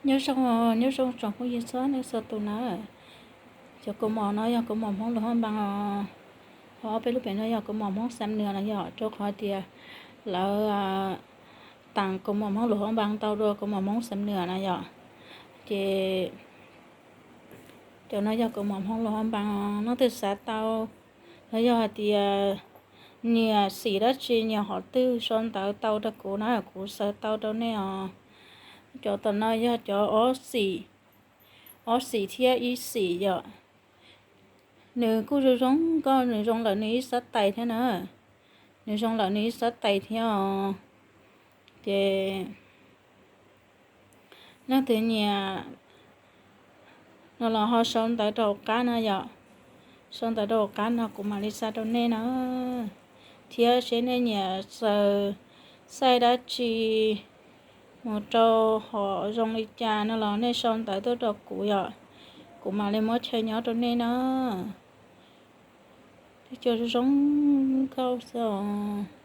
Nyob zoo, nyob zoo tsoom phooj ywg txhua leej txhua tus na. Cov kaus mom no yog kaus mom Hmoob Luas Haj Npaas os. Ho ob peb lub pem no yog kaus mom Hmoob Xam Nuas no yom, rau qhov tias lawv taam kaus mom Hmoob Luas Haj Npaas tau dua kaus mom Hmoob Xam Nuas no yom. Ces cov no yog kaus mom Hmoob Luas Haj Npaas, leej twg xav tau los yog hais tias nyiam xim dab tsi nyiam hom twg sau ntawv tau rau kuv na, kuv xaws tau rau nej os. Cov tom no yog cov ob xim, ob xim thiab ib xim yom. Nws kuj zoo zoo nkauj, nws zoo lawm nws ib xab tais thiab na. Nws zoo lawm nws ib xab tais thiab os. Ces leej twg nyiam no los ho sau ntawv rau hauv qab no yom. Sau ntawv rau hauv qab no kuv mam li xa rau nej na. Thiab seb nej nyiam xaws xaij dab tsi mus rau hom zoo li cas no los nej sau ntawv tuaj rau kuv yom, kuv mam li muab chaw nyob rau nej na. Twb cua zoo zoo nkauj xwb os.